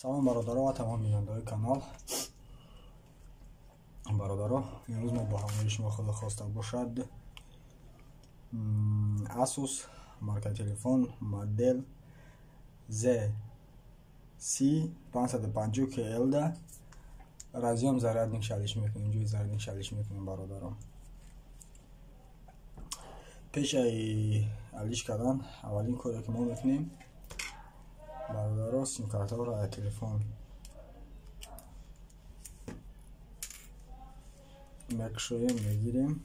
Салом бародаро ва тамом бинандаҳои канал. Бародаро, имрӯз мо бо ҳамроҳи шумо худо хоста бошад Asus марка телефон модел ZC550 KL да разъём зарядник шалиш мекунем, ҷои зарядник шалиш мекунем бародаро. Пешаи алиш кардан аввалин коре ки мо мекунем бародаро, симкартаро аз телефон мекушоем, мегирем,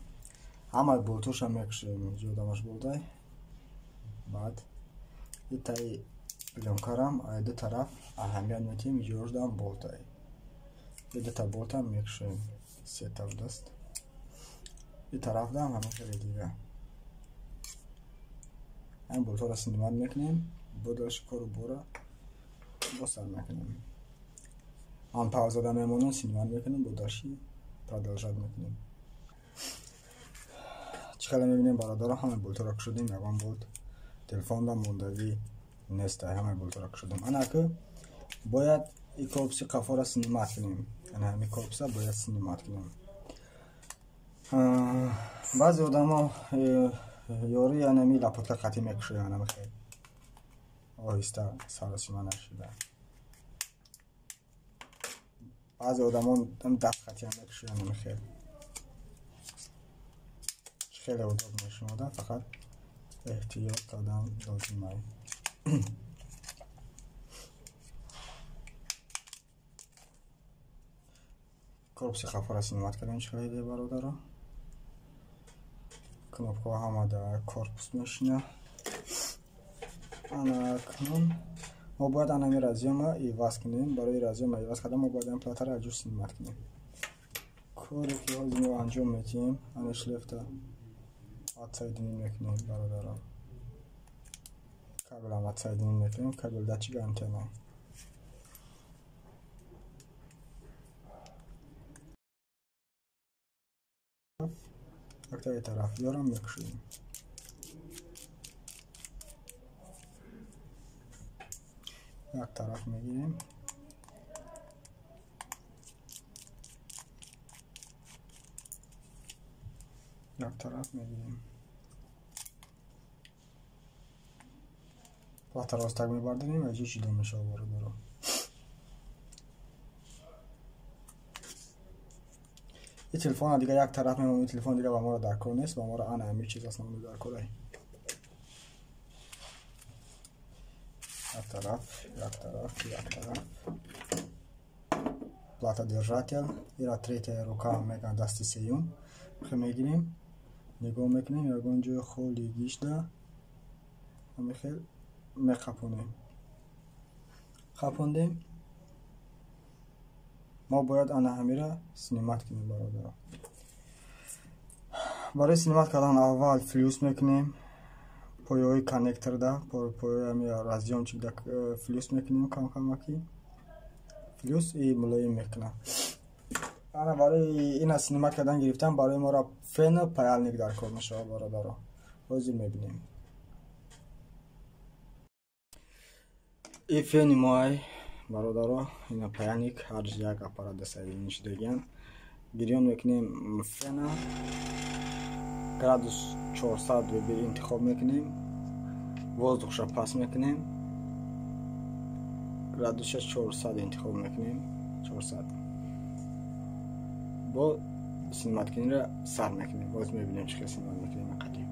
ҳамаи болтоша мекушоем, ҷодамаш болтай. Баъд итаи плёнкарам ай ду тараф аҳамият метиҳем, ҷордам болтай. Дута болтам мекушоем, сета будаст. И тарафдам ҳама хеле дига. Ҳамин болтаро синимат мекунем, бодаш кору бора бо сар мекунем. Ман паузада мемонам, синимат мекунем, бодаши продолжать мекунем. Чӣ хеле мебинем бародаро, ҳамаи болтаро кушодем, ягон болт телефонда мондагӣ нест, ҳамаи болтаро кушодем. Ана ки бояд и корпуси қафоро синимат кунем. Ана ҳамин корпуса бояд синимат кунем. Баъзе одамо ёри анами лапотка қатӣ мекушоянд, ана хел оҳиста саросима нашуда. Баъзе одамон даст қатиам мекушоянд, ана хел хеле удобно шумода, фақат эҳтиёт кардан лозим аст. Корпуси қафоро синимат кардем, чӣ хеле бародаро. Кнопкаҳо ҳама дар корпус мешина. Ана акнун мо бояд анами разъёма иваз кунем. Барои разъёма иваз кардан мо бояд ин платаро аз ҷӯш синимат кунем. Коре ки ҳозир мо анҷом медиҳем, ана шлефта отсоединим мекунем бародаро. Кабелам отсоединим мекунем, кабел датчик антенна. Яктаи тараф ёрам мекушоем. Як тараф мегирем. Як тараф мегирем. Платаро ростак мебардорем ва ҷо ҷудо мешавад бародаро. И телефона дига як тараф мемонем, и телефон дига ба моро дар кор нест, ба моро ана ҳамин чиз основно дар кор ай. Як тараф, як тараф, як тараф. Плата держатель, ира третья рука меган дасти сеюм. Хе мегирем, нигоҳ мекунем, ягон ҷои холигишда ҳамин хел меқапонем. Қапондем. Мо бояд ана ҳамира синимат кунем бародаро. Барои синимат кардан аввал флюс мекунем, поёи коннекторда, поёи ҳами разъёмчикда флюс мекунем кам-камаки. Флюс и мулоим мекунам. Ана барои ина синимат кардан гирифтан барои моро фену паяльник дар кор мешавад бародаро. Ҳозир мебинем. И фени мо ай бародаро, ина паяльник ҳар як аппарат дасаи шудагиан. Гирён мекунем фена, градус 400 вебир интихоб мекунем, воздухша пас мекунем, градусша 400 интихоб мекунем, 400. Бо синиматкуниро сар мекунем. Боз мебинем чӣ хел синимат мекунем қадим.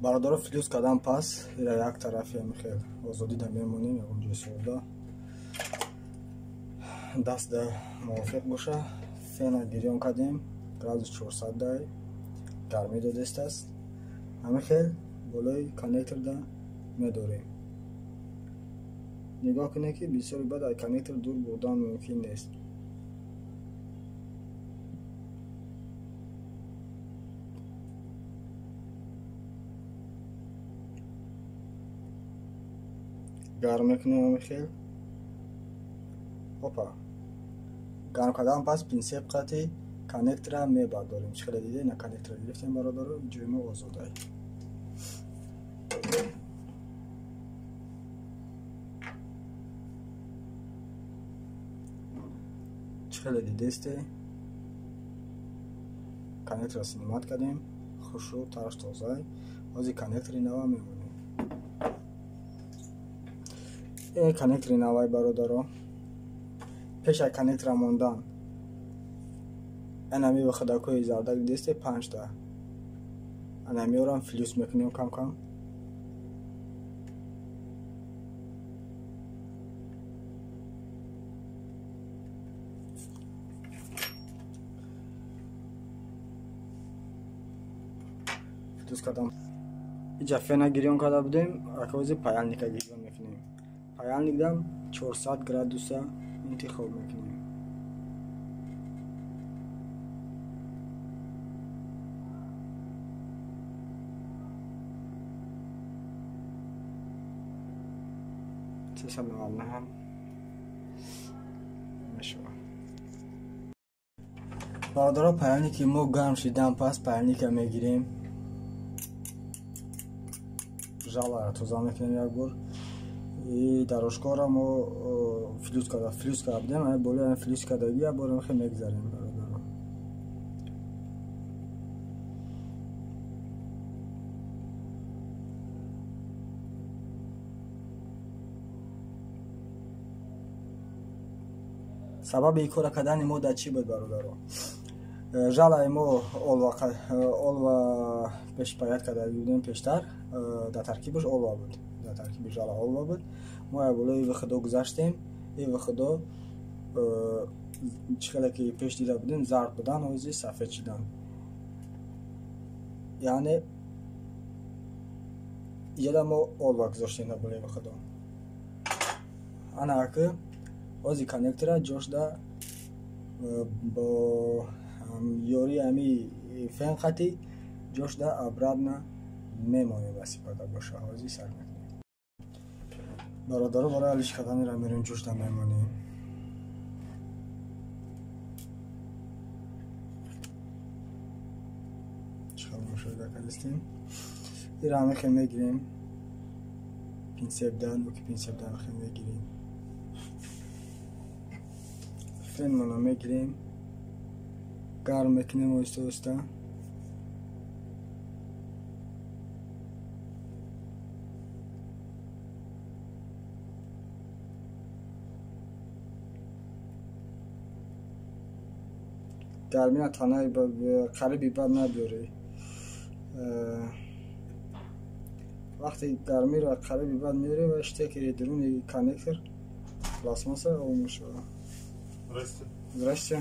Бародаро, флюс кардан пас ира як тарафи ҳамин хел озодида мемонем, ягон ҷои сода даст да мувофиқ боша. Фена гирён кардем, градус 400 дай гармӣ додестааст. Ҳамин хел болои коннекторда медорем. Нигоҳ кунед ки бисёри баъд аз коннектор дур бурдан мумкин нест. Гарм мекунем ҳамин хел. Опа. Гарм кардан пас пинсеп қати коннектора мебардорем. Чӣ хеле диде, на коннектора гирифтем бародаро, ҷои мо озодай. Хеле дидесте. Коннектора снимать кардем. Хушрӯ, тараш тоза. Ҳозир коннектори нава мемонем. Коннектори навай бародаро. Пеш аз коннектора мондан анами вахдакҳои зардак дидесте 5та. Анамиёрам флюс мекунем кам-кам. Флюс кардам. Иҷа фена гирён карда будем, акози паяльника гирён мекунем. Паяльникдам 400 градуса интихоб мекунем. Бародаро, паяльники мо гарм шидан пас паяльника мегирем. Жалара тоза мекунем як бор. И дарошкора мо флюс карда будем, ай болои флюс кардаги як бор хе мегзарем бародаро. Сабаби ин кора кардани мо дар чӣ буд бародаро? Жалаи мо олва пеш паят карда будем пештар, дар таркибаш олва буд. Дар таркиби жала олва буд. Мо як болои выходо гузаштем. Ин выходо чӣ хеле ки пеш дида будем, зард будан, ҳозир сафед шидан. Яъне иҷода мо олва гузоштем дар болои выходо. Ана ки ҳозир коннектора ҷошда бо ёрии ҳами фен хати ҷошда обратно мемонем ва сипарда боша. Ҳозир сар мекунем. Бародаро, барои алиш карданира мерем ҷошда мемонем. Чӣ хел мушоҳида кардистем? Ира ҳамихе мегирем. Пинсепдан, оки пинсепдан хе мегирем. Фенмона мегирем, гарм мекунем оҳиста оҳиста. Гармина танаи қариби бад набиёрӣ. Вақте гармиро қариби бад меёрӣ ва штекери дуруни коннектор пластмасса об мешавад. Здрасте. Здрасте.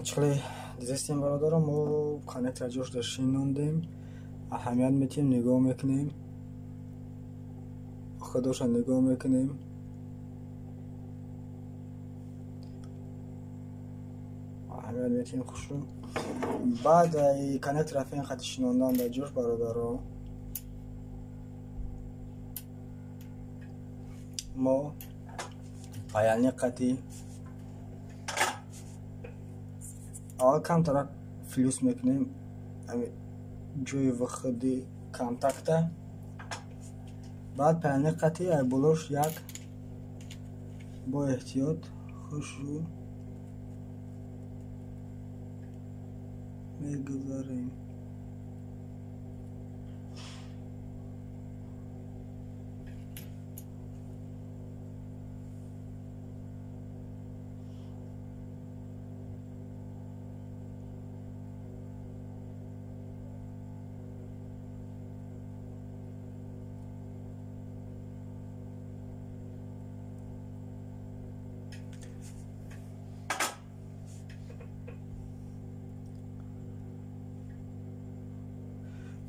Чхеле дидестем бародаро, мо коннектора ҷошда шинондем, аҳамият метиҳем, нигоҳ мекунем, худоша нигоҳ мекунем. Аҳамият метиҳем хушрӯ. Баъд коннектора фен хати шинондан дар ҷош бародаро, мо паяльник қати аввал камтарак флюс мекунем ҷои выходи контакта, баъд паяльник қати ай болош як бо эҳтиёт хушрӯ мегузарем.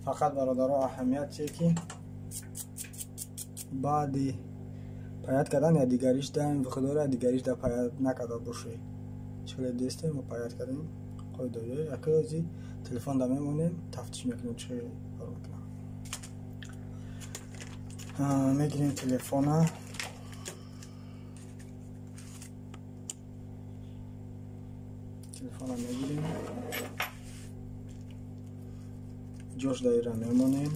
Фақат бародаро, аҳамият чие ки баъди паят кардан я дигариш даем выходора дигариш да паят накарда бошӣ. Чӣ хеле дидестем, мо паят кардем қоидаё. Яке ози телефон да мемонем, тафтиш мекунем чӣ кор мекунам. Мегирем телефона. Телефона мегирем. Ҷош даира мемонем.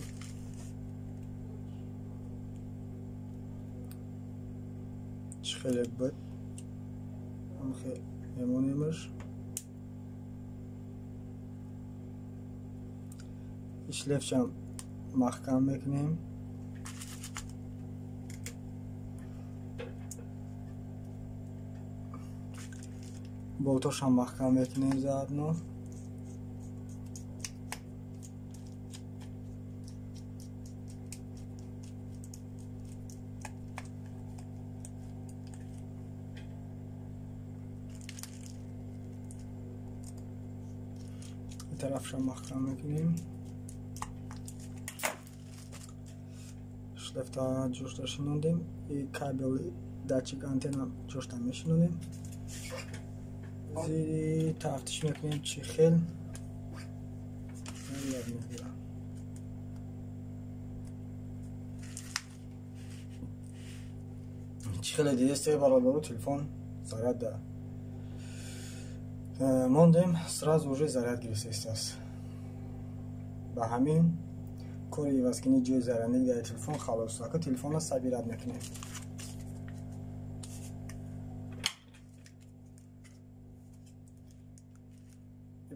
Чӣ хеле буд, мемонемаш. Шлефшам маҳкам мекунем. Болтошам маҳкам мекунем заодно. Тарафшам маҳкам мекунем. Шлефта ҷошта шинондем. И кабели датчик антенна ҷошта мешинонем. Зири тафтиш мекунем чӣ хел ёд мегирам. Чӣ хеле дидесте бародару, телефон заряд да мондем, сразу уже заряд гирифтааст. Ба ҳамин кори ивазкунии ҷои зарядник дар телефон халос. Ака телефонро сабират мекунем.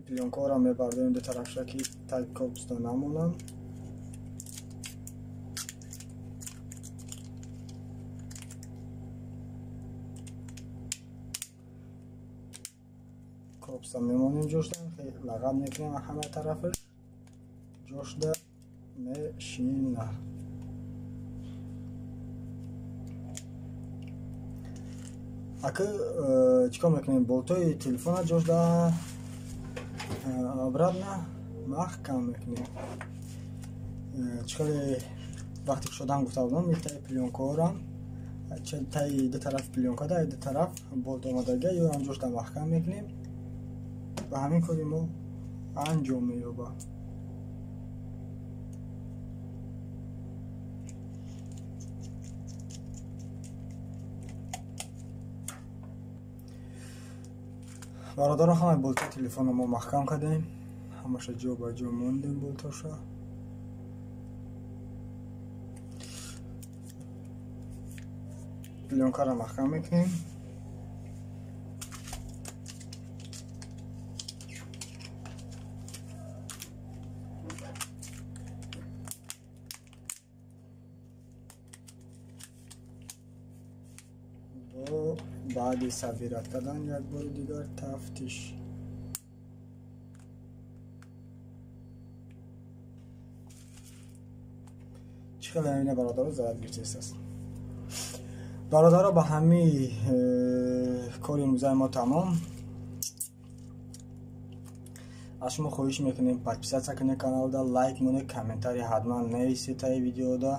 Плёнкаро мебардорем ду тарафша, ки таги корпусда намонанд. Корпуса мемонем ҷошта, лағат мекунем ҳама тарафаш, ҷошта мешина. Ака чикор мекунем? Болтои телефона ҷошта обратно маҳкам мекунем. Чӣ хеле вақте кушодан гуфта будам, таи плёнкаорам таи ду тараф плёнка даи ду тараф болт омадага, ёам ҷошта маҳкам мекунем. Ба ҳамин кори мо анҷом меёбад. Бародаро, ҳамаи болтои телефонро мо маҳкам кардем, ҳамаша ҷо ба ҷо мондем болтоша. Плёнкаро маҳкам мекунем. Баъди сабират кардан як бори дигар тафтиш. Чӣ хеле ина бародаро заряд гирифтааст. Бародаро, ба ҳамин кори имрӯзаи мо тамом. Аз шумо хоҳиш мекунем подписаться кунед каналда, лайк монед, комментарий ҳатман нависед таи видеода.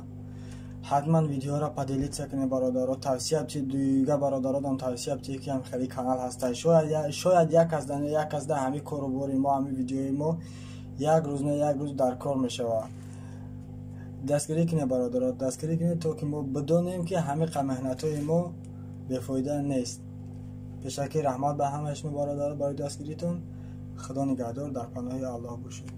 Ҳатман видеоро поделиться кунед бародаро, тавсия битед дига бародародам, тавсия битед ки ҳам хеле канал ҳаста. Шояд як аз да ҳамин кору бори мо, ҳамин видеои мо як рӯз не як рӯз дар кор мешавад. Дастгирӣ кунед бародаро, дастгирӣ кунед то ки мо бидонем ки ҳамин меҳнатҳои мо бефоида нест. Пешакӣ раҳмат ба ҳамаи шумо бародаро барои дастгиритон. Худо нигаҳдор, дар паноҳи Аллоҳ бошед.